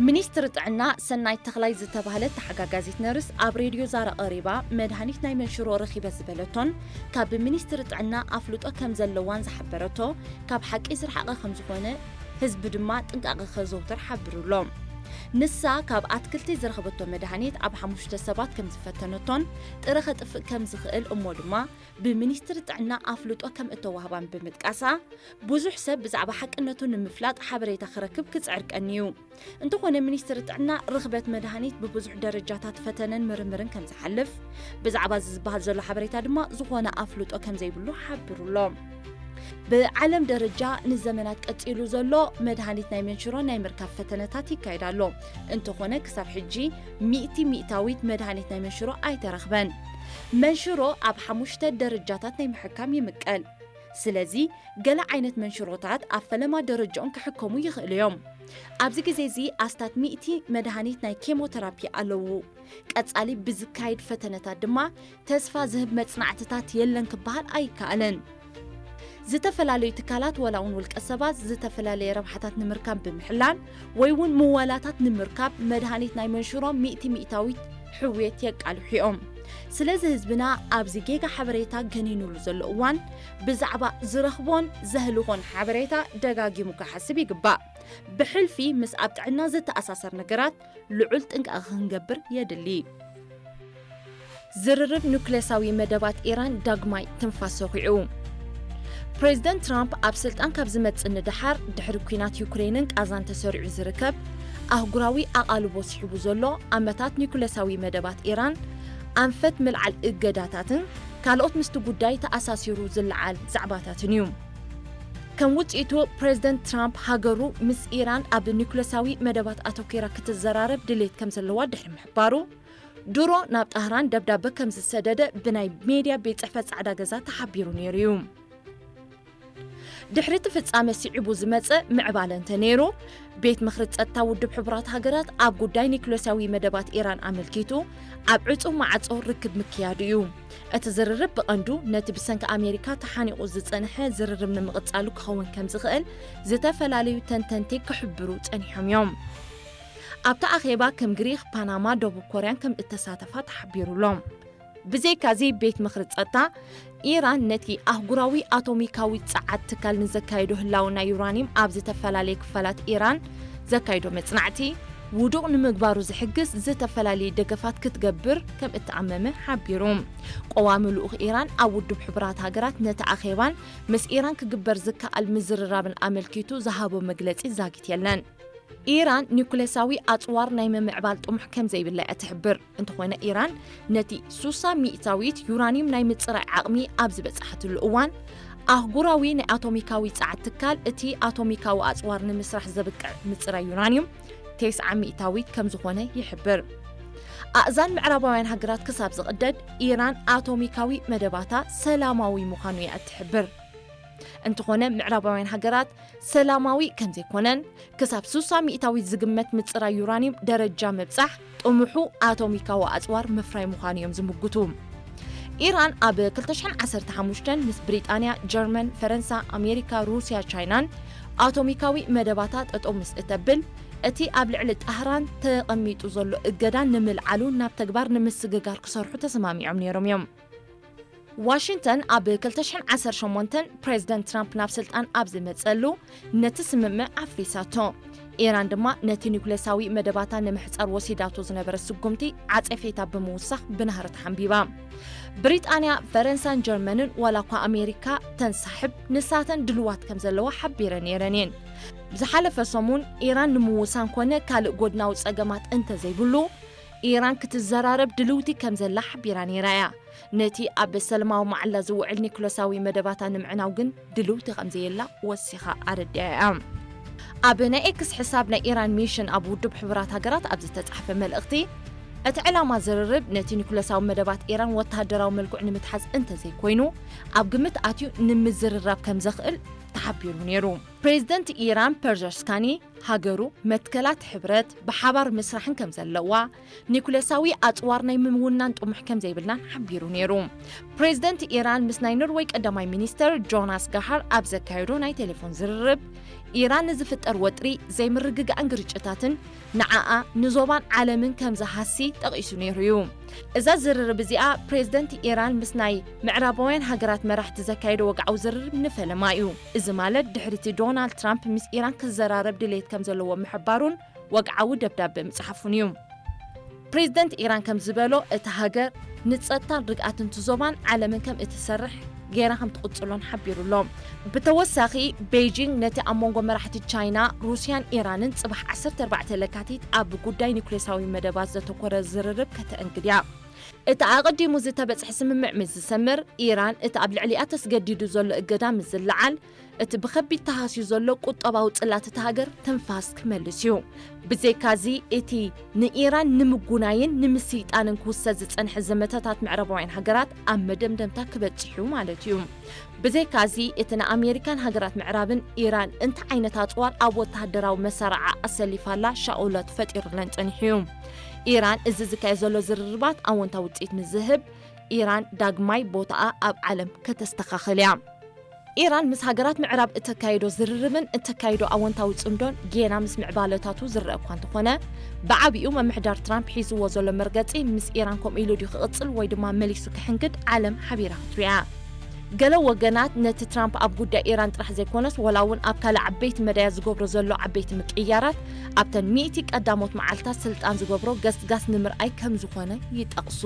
ሚኒስትሪ ጥዕና ሰናይት ተኽላይ ዝተባህለት ተሓጋጋዚት ነርስ ኣብ ሬድዮ ዛራ ቀሪባ፣ መድሃኒት ናይ መንሽሮ ረኺበ ዝበለቶን ካብ ሚኒስትሪ ጥዕና ኣፍልጦ ከም ዘለዋን ዝሓበረቶ፣ ካብ ሓቂ ዝረሓቐ ከም ዝኾነ፣ ህዝቢ ድማ ጥንቃቐ ከዘውትር ሓቢሩ ኣሎ። ንሳ ካብ ኣትክልቲ ዝረኸበቶ መድሃኒት ኣብ ሓሙሽተ ሰባት ከም ዝፈተነቶን ጥረ ከጥፍእ ከም ዝኽእል እሞ ድማ ብሚኒስትሪ ጥዕና ኣፍልጦ ከም እተዋህባን ብምጥቃሳ፣ ብዙሕ ሰብ ብዛዕባ ሓቅነቱ ንምፍላጥ ሓበሬታ ክረክብ ክጽዕር ቀንዩ። እንተኾነ ሚኒስትሪ ጥዕና ርኽበት መድሃኒት ብብዙሕ ደረጃታት ፈተነን ምርምርን ከም ዝሓልፍ፣ ብዛዕባ እዚ ዝበሃል ዘሎ ሓበሬታ ድማ ዝኾነ ኣፍልጦ ከም ዘይብሉ ሓቢሩ ኣሎ። ብዓለም ደረጃ ንዘመናት ቀጺሉ ዘሎ መድሃኒት ናይ መንሽሮ ናይ ምርካብ ፈተነታት ይካየድ ኣሎ። እንተኾነ ክሳብ ሕጂ ሚእቲ ሚእታዊት መድሃኒት ናይ መንሽሮ ኣይተረኽበን። መንሽሮ ኣብ ሓሙሽተ ደረጃታት ናይ ምሕካም ይምቀል። ስለዚ ገለ ዓይነት መንሽሮታት ኣብ ፈለማ ደረጃኦም ክሕከሙ ይኽእሉ እዮም። ኣብዚ ግዜ እዚ ኣስታት ሚእቲ መድሃኒት ናይ ኬሞተራፒ ኣለዉ። ቀጻሊ ብዝካየድ ፈተነታት ድማ ተስፋ ዝህብ መጽናዕትታት የለን ክበሃል ኣይከኣልን። ዝተፈላለዩ ትካላት ወላ እውን ውልቀ ሰባት ዝተፈላለየ ረብሓታት ንምርካብ ብምሕላን ወይ እውን ምወላታት ንምርካብ መድሃኒት ናይ መንሽሮ ሚእቲ ሚእታዊት ሕውየት የቃልሑ እዮም። ስለዚ ህዝብና ኣብዚ ጌጋ ሓበሬታ ገኒኑሉ ዘሎ እዋን ብዛዕባ ዝረኽቦን ዘህልኾን ሓበሬታ ደጋጊሙ ክሓስብ ይግባእ። ብሕልፊ ምስ ኣብ ጥዕና ዝተኣሳሰር ነገራት ልዑል ጥንቃቐ ክንገብር የድሊ። ዝርርብ ኑክሌሳዊ መደባት ኢራን ዳግማይ ትንፋስ ሰኺዑ። ፕሬዚደንት ትራምፕ ኣብ ስልጣን ካብ ዝመጽእ ንደሓር፣ ድሕሪ ኲናት ዩክሬንን ቃዛን ተሰሪዑ ዝርከብ ኣህጉራዊ ኣቓልቦ ስሒቡ ዘሎ ኣመታት ኒኩሌሳዊ መደባት ኢራን፣ ኣንፈት ምልዓል እገዳታትን ካልኦት ምስቲ ጉዳይ ተኣሳሲሩ ዝለዓል ዛዕባታትን እዩ። ከም ውጽኢቱ፣ ፕሬዚደንት ትራምፕ ሃገሩ ምስ ኢራን ኣብ ኒኩሌሳዊ መደባት ኣተኲራ ክትዘራረብ ድሌት ከም ዘለዋ ድሕሪ ምሕባሩ፣ ድሮ ናብ ጣህራን ደብዳበ ከም ዝሰደደ ብናይ ሜድያ ቤት ጽሕፈት ጻዕዳ ገዛ ተሓቢሩ ነይሩ እዩ። ድሕሪ እቲ ፍጻመ ስዒቡ ዝመጸ ምዕባለ እንተ ነይሩ፣ ቤት ምኽሪ ጸጥታ ውድብ ሕቡራት ሃገራት ኣብ ጉዳይ ኒኩሌሳዊ መደባት ኢራን ኣመልኪቱ ኣብ ዕጹው ማዕጾ ርክብ ምክያዱ እዩ። እቲ ዝርርብ ብቐንዱ ነቲ ብሰንኪ ኣሜሪካ ተሓኒቑ ዝጸንሐ ዝርርብ ንምቕጻሉ ክኸውን ከም ዝኽእል ዝተፈላለዩ ተንተንቲ ክሕብሩ ጸኒሖም እዮም። ኣብቲ ኣኼባ ከም ግሪኽ፣ ፓናማ፣ ደቡብ ኮርያን ከም እተሳተፋ ተሓቢሩ ኣሎ። ብዘይካዚ፣ ቤት ምኽሪ ጸጥታ ኢራን ነቲ ኣህጉራዊ ኣቶሚካዊ ጸዓት ትካል ንዘካየዶ ህላወ ናይ ዩራኒየም ኣብ ዝተፈላለየ ክፋላት ኢራን ዘካየዶ መጽናዕቲ ውዱቕ ንምግባሩ ዝሕግዝ ዝተፈላለየ ደገፋት ክትገብር ከም እተኣመመ ሓቢሩ። ቀዋሚ ልኡኽ ኢራን ኣብ ውድብ ሕቡራት ሃገራት ነቲ ኣኼባን ምስ ኢራን ክግበር ዝከኣል ምዝርራብን ኣመልኪቱ ዝሃቦ መግለጺ ዛጊት የለን። ኢራን ኒኩሌሳዊ ኣጽዋር ናይ ምምዕባል ጥሙሕ ከም ዘይብላ እያ ትሕብር። እንተኾነ፣ ኢራን ነቲ ሱሳ ሚእታዊት ዩራኒየም ናይ ምጽራይ ዓቕሚ ኣብ ዝበጽሓትሉ እዋን፣ ኣህጉራዊ ናይ ኣቶሚካዊ ጸዓት ትካል እቲ ኣቶሚካዊ ኣጽዋር ንምስራሕ ዘብቅዕ ምጽራይ ዩራኒየም ተስዓ ሚእታዊት ከም ዝኾነ ይሕብር። ኣእዛን ምዕራባውያን ሃገራት ክሳብ ዝቕደድ፣ ኢራን ኣቶሚካዊ መደባታ ሰላማዊ ምዃኑ እያ እትሕብር። እንተኾነ፣ ምዕራባውያን ሃገራት ሰላማዊ ከም ዘይኮነን፣ ክሳብ ሱሳ ሚእታዊት ዝግመት ምጽራይ ዩራኒየም ደረጃ ምብጻሕ፣ ጥሙሑ ኣቶሚካዊ ኣጽዋር ምፍራይ ምዃኑ እዮም ዝምጉቱ። ኢራን ኣብ ክልተ ሽሕን ዓሰርተ ሓሙሽተን ምስ ብሪጣንያ፣ ጀርመን፣ ፈረንሳ፣ ኣሜሪካ፣ ሩስያ፣ ቻይናን ኣቶሚካዊ መደባታ ጠጠው ምስ እተብል፣ እቲ ኣብ ልዕሊ ጣህራን ተቐሚጡ ዘሎ እገዳ ንምልዓሉ ናብ ተግባር ንምስግጋር ክሰርሑ ተሰማሚዖም ነይሮም እዮም። ዋሽንግተን ኣብ ክልተ ሽሕን ዓሰርተ ሸሞንተን ፕሬዚደንት ትራምፕ ናብ ስልጣን ኣብ ዝመጸሉ ነቲ ስምምዕ ኣፍሪሳቶ። ኢራን ድማ ነቲ ኒኩሌሳዊ መደባታ ንምሕጻር ወሲዳቶ ዝነበረ ስጉምቲ ዓጸፌታ ብምውሳኽ ብናህሪ ተሓንቢባ። ብሪጣንያ፣ ፈረንሳን ጀርመንን ዋላ እኳ ኣሜሪካ ተንሳሕብ፣ ንሳተን ድልዋት ከም ዘለዋ ሓቢረን ነይረን እየን። ዝሓለፈ ሰሙን ኢራን ንምውሳን ኮነ ካልእ ጎድናዊ ጸገማት እንተዘይብሉ፣ ኢራን ክትዘራረብ ድልውቲ ከም ዘላ ሓቢራ ነይራ እያ። ነቲ ኣብ ሰለማዊ መዓላ ዝውዕል ኒኩለሳዊ መደባታ ንምዕናው ግን ድልውቲ ከም ዘየላ ወሲኻ ኣረዲኣ እያ። ኣብ ናይ ኤክስ ሕሳብ ናይ ኢራን ሚሽን ኣብ ውድብ ሕቡራት ሃገራት ኣብ ዝተጻሕፈ መልእኽቲ፣ እቲ ዕላማ ዝርርብ ነቲ ኒኩለሳዊ መደባት ኢራን ወተሃደራዊ መልክዑ ንምትሓዝ እንተዘይኮይኑ፣ ኣብ ግምት ኣትዩ ንምዝርራብ ከም ዘኽእል ተሓቢሩ ነይሩ። ፕሬዚደንት ኢራን ፐርዘስካኒ፣ ሃገሩ መትከላት ሕብረት ብሓባር ምስራሕን ከም ዘለዋ፣ ኒኩለሳዊ ኣጽዋር ናይ ምውናን ጥሙሕ ከም ዘይብላን ሓቢሩ ነይሩ። ፕሬዚደንት ኢራን ምስ ናይ ኖርወይ ቀዳማይ ሚኒስተር ጆናስ ጋሃር ኣብ ዘካየዶ ናይ ቴሌፎን ዝርርብ፣ ኢራን ንዝፍጠር ወጥሪ፣ ዘይምርግጋእን ግርጭታትን ንዓኣ፣ ንዞባን ዓለምን ከም ዝሃሲ ጠቒሱ ነይሩ እዩ። እዛ ዝርርብ እዚኣ ፕሬዝደንት ኢራን ምስ ናይ ምዕራባውያን ሃገራት መራሕቲ ዘካየዶ ወግዓዊ ዝርርብ ንፈለማ እዩ። እዚ ማለት ድሕሪቲ ዶናልድ ትራምፕ ምስ ኢራን ክዘራረብ ድሌት ከም ዘለዎ ምሕባሩን ወግዓዊ ደብዳበ ምጽሓፉን እዩ። ፕሬዝደንት ኢራን ከም ዝበሎ፣ እታ ሃገር ንጸጥታን ርግኣትን እቲ ዞባን ዓለምን ከም እትሰርሕ ገይራ ከም ትቕጽሎን ሓቢሩ ኣሎ። ብተወሳኺ፣ ቤጂንግ ነቲ ኣብ መንጎ መራሕቲ ቻይና፣ ሩስያን ኢራንን ጽባሕ ዓሰርተ ኣርባዕተ ለካቲት ኣብ ጉዳይ ኒውክሌሳዊ መደባት ዘተኮረ ዝርርብ ከተእንግድ እያ። እቲ ኣቐዲሙ ዝተበጽሐ ስምምዕ ምስ ዝሰምር፣ ኢራን እቲ ኣብ ልዕሊኣ ተስገዲዱ ዘሎ እገዳ ምስ ዝለዓል፣ እቲ ብኸቢድ ተሃስዩ ዘሎ ቁጠባዊ ጽላት እታ ሃገር ትንፋስ ክመልስ እዩ። ብዘይካዚ፣ እቲ ንኢራን ንምጉናይን ንምስይጣንን ክውሰድ ዝጸንሐ ዘመተታት ምዕራባውያን ሃገራት ኣብ መደምደምታ ክበጽሕ እዩ ማለት እዩ። ብዘይካዚ፣ እቲ ንኣሜሪካን ሃገራት ምዕራብን ኢራን እንታይ ዓይነት ኣጽዋር ኣብ ወተሃደራዊ መሳርዓ ኣሰሊፋላ ሻቕሎት ፈጢሩለን ጸኒሑ እዩ። ኢራን እዚ ዝካየድ ዘሎ ዝርርባት ኣወንታዊ ውጽኢት ምስ ዝህብ፣ ኢራን ዳግማይ ቦታኣ ኣብ ዓለም ከተስተኻኽል እያ። ኢራን ምስ ሃገራት ምዕራብ እተካየዶ ዝርርብን እተካየዶ ኣወንታዊ ጽምዶን ጌና ምስ ምዕባለታቱ ዝረአ እኳ እንተኾነ፣ ብዓቢኡ ምምሕዳር ትራምፕ ሒዝዎ ዘሎ መርገጺ ምስ ኢራን ከምኡ ኢሉ ድዩ ክቕጽል ወይ ድማ መሊሱ ክሕንግድ ዓለም ሓቢራ ክትሪኦ እያ። ገለ ወገናት ነቲ ትራምፕ ኣብ ጉዳይ ኢራን ጥራሕ ዘይኮነስ፣ ወላ እውን ኣብ ካልእ ዓበይቲ መዳያት ዝገብሮ ዘሎ ዓበይቲ ምቅይያራት፣ ኣብተን ሚእቲ ቀዳሞት መዓልታት ስልጣን ዝገብሮ ገስጋስ ንምርኣይ ከም ዝኾነ ይጠቕሱ።